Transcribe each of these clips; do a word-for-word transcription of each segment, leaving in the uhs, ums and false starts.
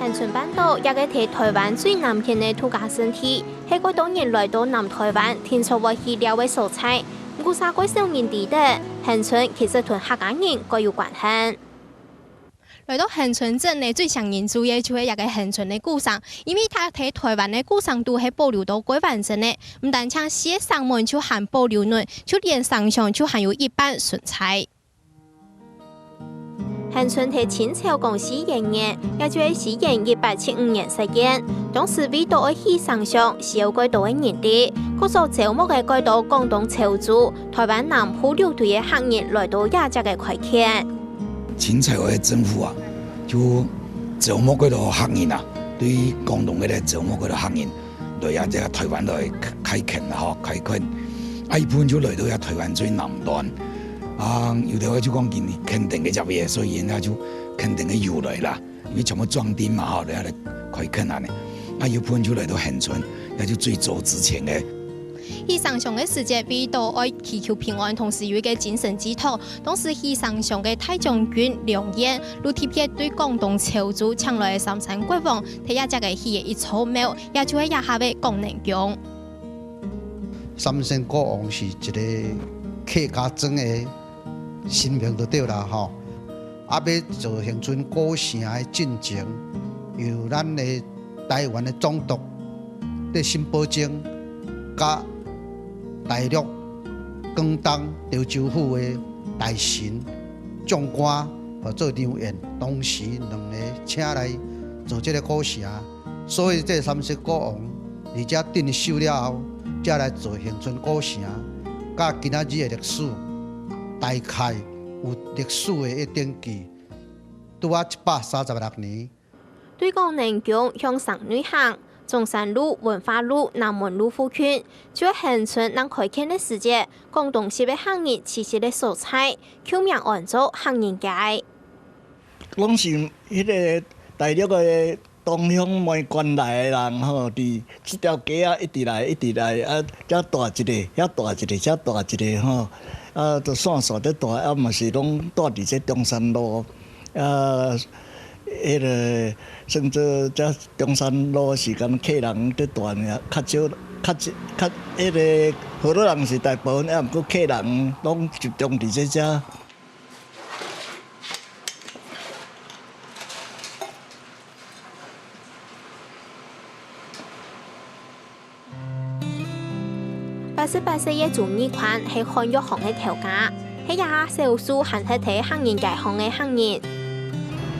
恆春半島這個在臺灣最南片个度假勝地，係蓋多人來到南臺灣定著會去尞个所在。毋過，較少人知得，恆春其實同客家人蓋有關係。來到恆春鎮呢，最搶人注意个就係這個恆春个古城，因為佢在臺灣个古城肚係保留到蓋完整个，毋單淨四個城門就還保留等，就連城牆就還有一半存在。 恆春在清朝光緒元年，也就係西元一八七五年設建。當時為著愛起城牆，需要蓋多个人力，故所招募个蓋多廣東潮州、臺灣南部六堆个客人來到這跡个開墾。清朝个政府啊，就招募蓋多客人啊，對廣東个來招募蓋多客人。 來啊，這个臺灣來開墾啦吼，開墾。啊，一部分就來到這臺灣最南端。啊，有兜个就講緊墾丁个接个，所以𠊎就墾丁个又來啦，因為全部壯丁嘛吼，來啊來開墾恁呢。啊，有部分就來到恆春，也就最早之前个。起城牆个時節，為著愛祈求平安，同時有一個精神寄託。當時起城牆个大將軍梁燕，就特別對廣東潮州請來个三山國王，在這跡个起个一座廟， 也就係這下个廣寧宮。三山國王是一個客家庄个神明就著啦吼。啊，愛做恆春古城个進前，由咱个臺灣个總督戴新保正，佮大陸廣東潮州府个大臣將官，號做梁燕，同時兩個請來做這個古城。 所以這三山國王，而且鎮守了後，才來做恆春古城，佮今仔日个歷史，大概有歷史个一定期，拄仔一百三十六年。對廣寧宮向城內行，中山路、文化路、南門路附近，就係恆春正開墾个時節，廣東籍个客人棲息个所在，舊名安做客人街。 當時，彼個大陸个東鄉門關來个人吼，佇這條街啊，一直來，一直來，啊，遮蹛一个，遐蹛一个，遮蹛一个吼，啊，就散散咧蹛，啊，嘛是攏蹛佇這中山路，啊，彼個算做遮中山路是敢客人咧蹛爾，較少，較少，較，彼個河洛人是大部分，啊，毋過客人攏集中佇這遮。 八十八歲个朱義寬係漢藥行个頭家，係這下少數還歇在客人街項个客人。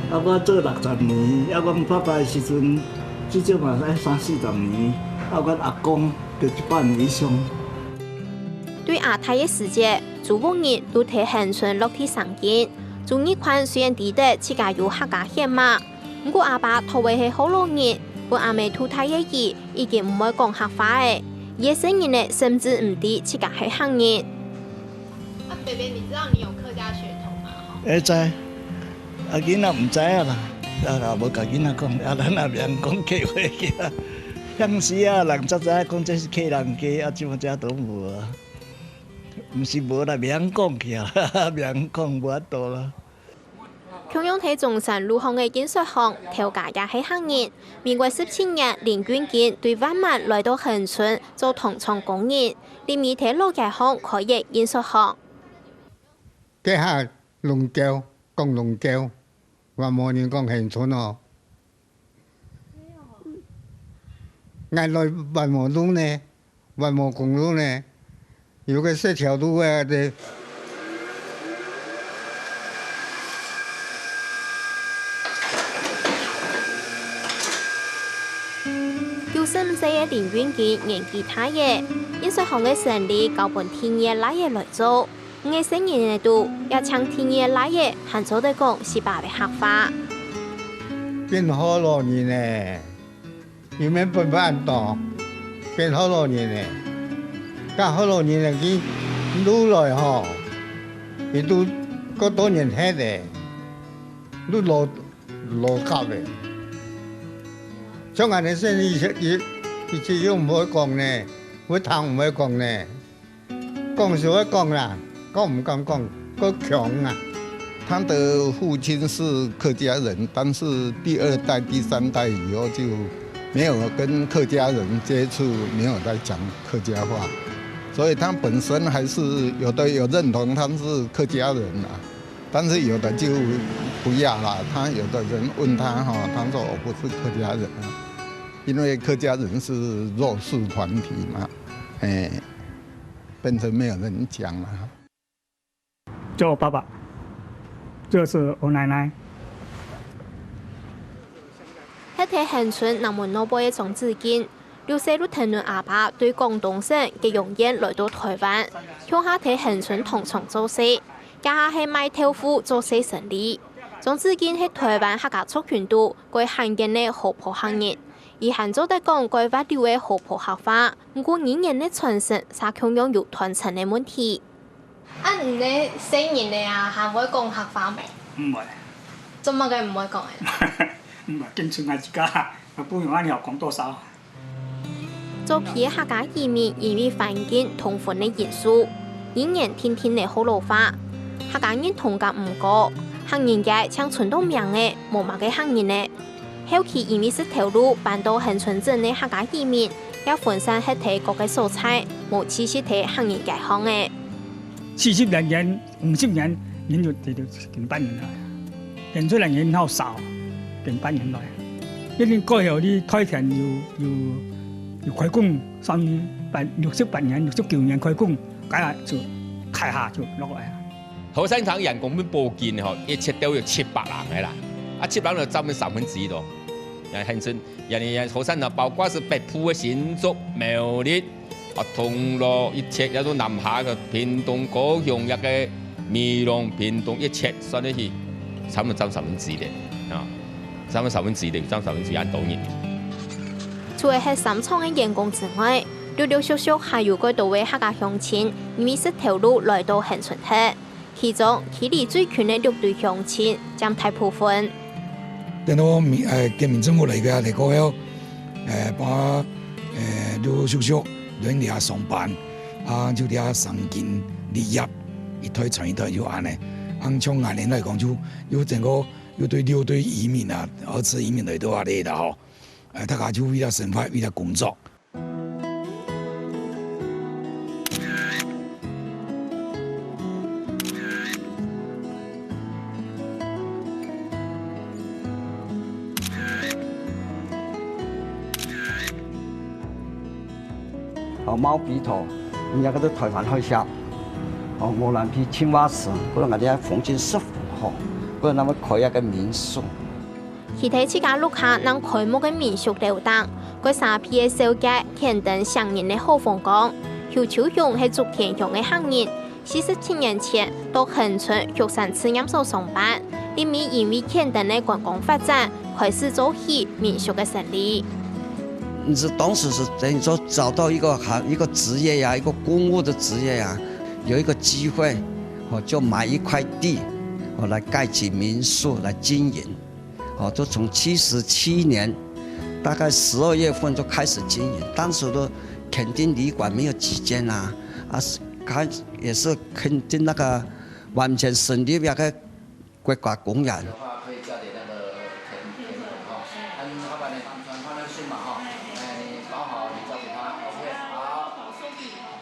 啊，𠊎做六十年，啊，𠊎爸爸个時陣，至少嘛愛三四十年，啊，𠊎阿公就一百年以上。對阿太个時節，朱屋人就在恆春落地生根。朱義寬雖然知得自家有客家血脈， 毋過阿爸頭擺係學老人，分阿姆渡大个佢已經毋會講客話了，佢个細人仔甚至毋知自家係客人。啊，伯伯，你知道你有客家血統嗎？吼。會知，啊，囡仔毋知啊啦，啊，也無佮囡仔講，啊，咱也袂曉講客話去啊。當時啊，人才知影講這是客人家，啊，這馬遮都無啊。毋是無啦，袂曉講去啊，袂曉講，無法度啦。 共樣在中山路項个印刷行，頭家也係客人。民國十七年，林俊傑對萬巒來到恆春做糖廠工人，臨尾在老街項開一印刷行。該下瑯嶠，講瑯嶠，還無人講恆春哦。 𠊎來萬和路呢，萬和公路呢，有個細條路啊，這。九十五歲个林俊傑年紀大了，印刷行个生理交分第二倈仔來做。 五個細人仔肚，也淨第二倈仔還做得講西北个客話。變學老人呢，又免分別恁多，變學老人呢。該學老人呢，佢愈來吼，佢都過多年歇咧，愈老，老甲咧。像恁呢細人，佢，佢，佢就毋會講呢，會聽毋會講呢。 講就會講啦，講毋敢講，過強啊。他的父亲是客家人，但是第二代、第三代以后就没有跟客家人接触，没有在讲客家话，所以他本身还是有的有认同他是客家人啊，但是有的就不要啦。他有的人问他哈，他说我不是客家人啊，因为客家人是弱势团体嘛，哎，变成没有人讲了。 这我爸爸，这是我奶奶。 歇在恆春南門外背个莊子敬，六歲就跈等阿爸對廣東省吉陽縣來到臺灣，共下在恆春糖廠做事，這下係賣豆腐做細生理。莊子敬係臺灣客家族群肚蓋罕見个河北客人，佢還做得講蓋滑溜个河北客話，毋過語言个傳承嗄共樣有斷層个問題。 啊，你兜細人仔啊，還會講客話無？毋會。做麼个毋會講呢？毋會，緊出來自家，不用恁樣講多少。早期个客家移民因為環境同文化个因素，語言定定仔學老化，客家認同感毋高，客人界淨伸到名仔，無麼个客人呢。 後期因為食頭路搬到恆春鎮个客家移民，也分散歇在各个所在，無聚集在客人街項仔。四十年前、五十年，人就，就，就近百年來。現在个人好少，近百年來。一定過後，你台田有，有，有開工，三八，六十八年、六十九年開工，該下就大下就落來啊。 後生堂員工分報緊吼，一直都有七百人个啦。啊，七百人就佔分三分之一咯。也很深，也，也後生堂，包括係北部个新竹、苗栗、啊，銅鑼，一切，也就南下个屏東、高雄，這个美濃、屏東，一切算落去，差不多佔三分之一个，啊，佔三分之一个，佔三分之一恁多人。除了歇三廠个員工之外，陸陸續續還有蓋多位客家鄉親，因為食頭路來到恆春歇。 其中，區裡最近个六堆鄉親佔大部分。等到民，呃，國民政府來个，來過後，呃，把，呃，陸陸續續來這上班，啊，就這生根立業，一代傳一代就恁呢。啊，像𠊎等來講，就又整個又對六堆移民啊，二次移民來到這裡啦吼。呃，大家就為了生活，為了工作。 哦，毛筆頭，人家該个臺灣海峽，哦，無人去清華寺，可能人家風景十分好，可能他們開一個民宿。 企在自家屋下正開幕个民宿樓頂，該沙鼻个小姐，牽等上人个好風光，邱秋雄係竹田鄉个客人，四十七年前到恆春畜產試驗所上班，這位因為牽等个觀光發展，開始做起民宿个生理。你是當時是等於說找到一個行，一個職業呀，一個公務的職業呀，有一個機會，哦，就買一塊地，哦，來蓋起民宿來經營。 哦，就從七十七年，大概十二月份就開始經營。當時的墾丁旅館沒有幾間啊，啊，是，開，也是墾丁那個完全成立那個國家公園。的話可以嫁給那個田，田主哈，嗯，他把那帆船放上去嘛哈，哎，你包好，你交給他，OK，好，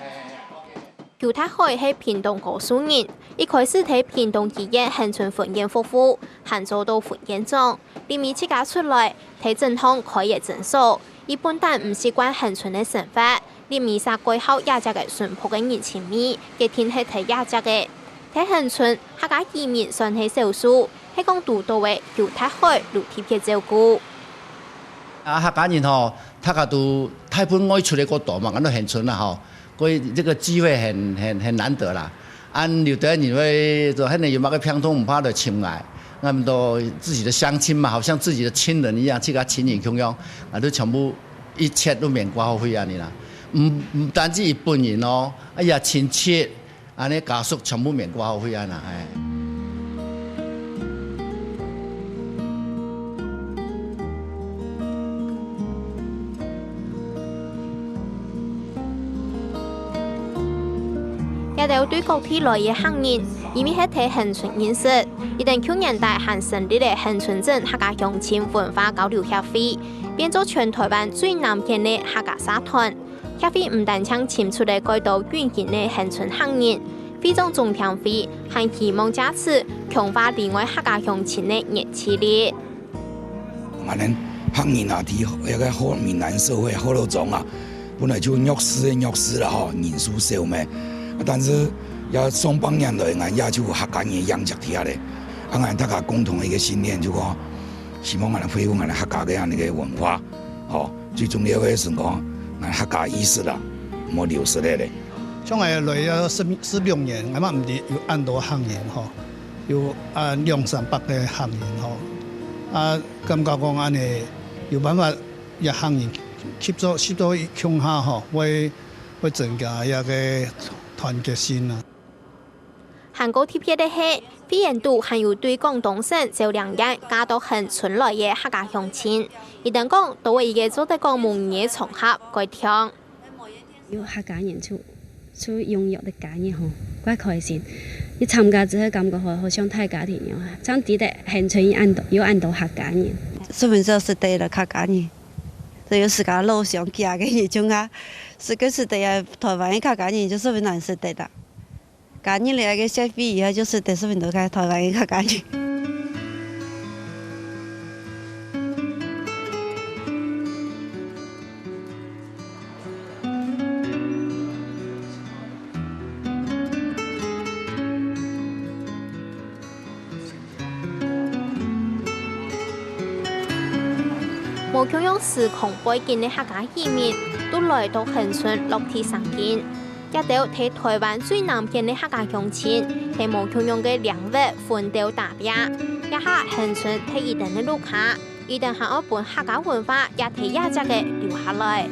哎，OK。 邱達海係屏東高樹人，一開始在屏東醫院恆春分院服務，還做到分院長。這位自家出來，在鎮項開个診所，佢本旦毋習慣恆春个生活，這位嗄蓋好這跡个淳樸个人情味，決定歇在這跡个。在恆春，客家移民算係少數，係講堵著个邱達海就特別照顧。啊，客家人吼，大家都大部分外出个較多嘛，𠊎等恆春啦吼。 所以這個機會很，很，很難得啦。恁有兜人會說，恁呢有麼个病痛毋怕來尋𠊎，恁多自己的鄉親嘛，好像自己的親人一樣，自家親人共樣，啊，都全部一切都免掛號費恁呢啦。毋，毋單止佢本人哦，哎呀，親戚，恁呢家屬全部免掛號費恁呢，哎。 這兜對各地來个客人，因為係在恆春認識，佢等舊年底還成立了恆春鎮客家鄉親文化交流協會，變做全臺灣最南片个客家社團。協會毋單淨尋出了蓋多有形个恆春客人，會長鍾添輝還希望藉此強化裡外客家鄉親个凝聚力。 𠊎等客人啊，在該个福佬閩南社會福佬庄啊，本來就弱勢个弱勢啦吼，人數少咩。啊，但是這上半年來，𠊎也就有客家人影跡在咧。啊，𠊎大家共同个一個信念就講，希望𠊎等恢復𠊎等客家个恁樣个文化，吼，最重要个係講，𠊎客家意識啦，毋好流失了咧。像𠊎來了十，十六年，𠊎嘛毋知有恁多客人吼。 有啊兩三百个客人吼，啊感覺講恁樣有辦法，這客人集到集到共下吼，會會增加這个團結性啊。還過特別个係，會員肚還有對廣東省蕉嶺縣嫁到恆春來个客家鄉親，佢等講都係一個做得講母語个場合，蓋暢。 有客家人就就踴躍个加入吼，蓋開心。一參加之後感覺好好像大家庭樣啊，像知得恆春有恁多有恁多客家人。十分鐘識得了客家人，所以有自家老鄉寄个人種啊，識个識得啊，臺灣个客家人就十分難識得啦。加入了个協會以後，就識得十分多个臺灣个客家人。 無共樣時空背景个客家移民，都來到恆春落地生根。這兜在臺灣最南片个客家鄉親，在無共樣个領域奮鬥打拼，這下恆春在佢等个屋下，佢等還愛分客家文化也在這跡个留下來。